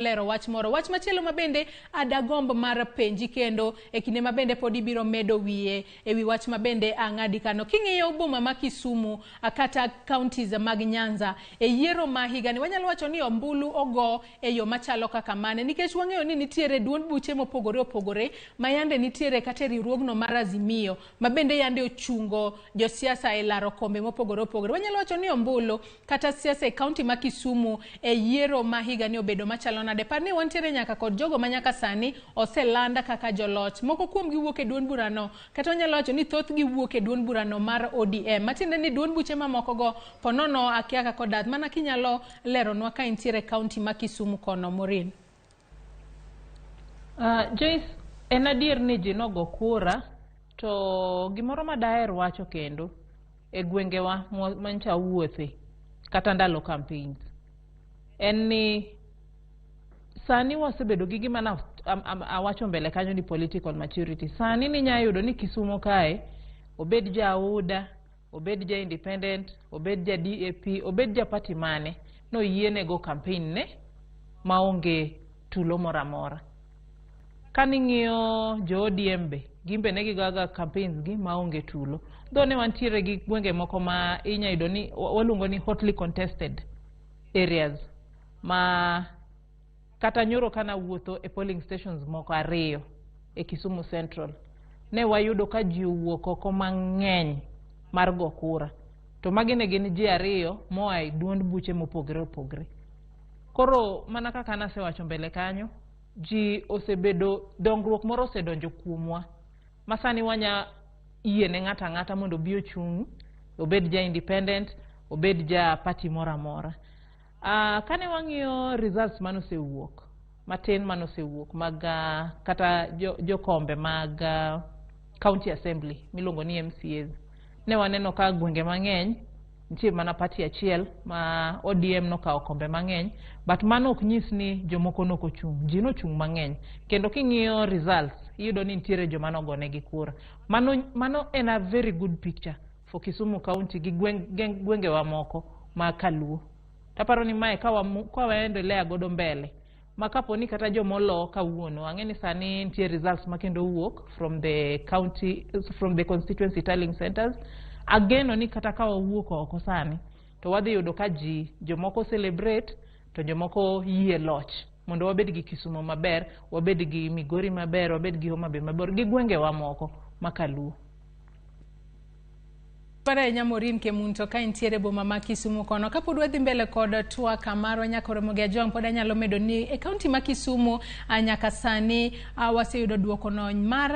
Lero wach moro. Wach machielo ma bende adagomb mar penji kendo e kinde ma bende pod ibiro medo wiye e wi wach ma bende ang'adi kano. King'iyo boma ma Kisumu kata counties mag Nyanza e yiero ma higani, wanyalo wacho ni ombulu ogo e yo machalo kaka mane? Nikech wang'eyo ni nitiere duond buche mopogore opogore ma yande nitiere kata e riwruogno mar Azimio ma bende yande ochungo josiasa e laro kombe mopogore opogore. Wanyalo wacho ni ombulu kata siasa e kaunti ma Kisumu e yiero ma higani obedo machalo nade? Par ni wantiere nyaka kod jogo ma nyaka sani oselanda kaka joloch. Moko kuomgi wuok e duond burano, kata wanyalo wacho ni thothgi wuok e duond burano mar ODM. Matiende ni duond buche mamoko go ponono akia kaka odak. Mana kinyalo leronwa ka intiere e kaunti ma Kisumu kono, Maureen. Joyce, en adier ni ji nogo kura, to gimoro ma daher wacho kendo e gwengewa mancha wuothe kata ndalo campaigns en ni sani wasebedo gi gima na awacho mbele kanyo ni political maturity. Sani ninya yudo ni Kisumo kae, obed ja UDA, obed ja independent, obed ja DAP, obed ja party mane, noyiene go campaign ne maonge tulo moro amora. Kaning'iyo jo ODM be, gin be ne gigoga campaigns gi maonge tulo. Though ne wantiere gi gwenge moko ma inya yudo ni waluongo ni hotly contested areas, ma kata nyoro kana wuotho e polling stations moko ariyo e Kisumu Central, ne wayudo ka ji owuok oko mang'eny mar go kura, to magi ne gin ji ariyo moa e duond buche mopogore opogore. Koro mana kaka nasewacho mbele kanyo, ji osebedo, dongruok moro osedonjo kuomwa ma sani wanya yie ne ng'ato ang'ata mondo obi ochung', obed ja independent, obed ja party moro amora. Kane wang'iyo results manosewuok matin, manosewuok mag kata jokombe mag county assembly miluongo ni MCAs, ne waneno ka gwenge mang'eny nitie mana party achiel ma ODM nokawo kombe mang'eny, but mano ok nyis ni jomoko nok ochung'. Ji nochung' mang'eny, kendo king'iyo results iyudo ni nitiere joma nogonegi kura. Mano en a very good picture for Kisumu County gi gwengewa moko ma kaluo. Taparo ni mae ka waendelea godo mbele, ma kapo ni kata jomolo kawuono, ang'e ni sani nitie results ma kendo wuok from the county, from the constituency tallying centers, ageno ni kata ka wawuok oko sani to wadhi yudo ka ji jomoko celebrate to jomoko yie loch, mondo wabed gi Kisumu maber, wabed gi Migori maber, wabed gi Homa Bay maber gi gwengewa moko ma kaluo. Para ahinya, Maureen Kemunto, ka intiere boma ma Kisumu kono. Kapod wadhi mbele kod twak marwa nyaka Ramogi Ajwang', pod anyalo medo ni e kaunti ma Kisumu nyaka sani waseyudo duoko no mar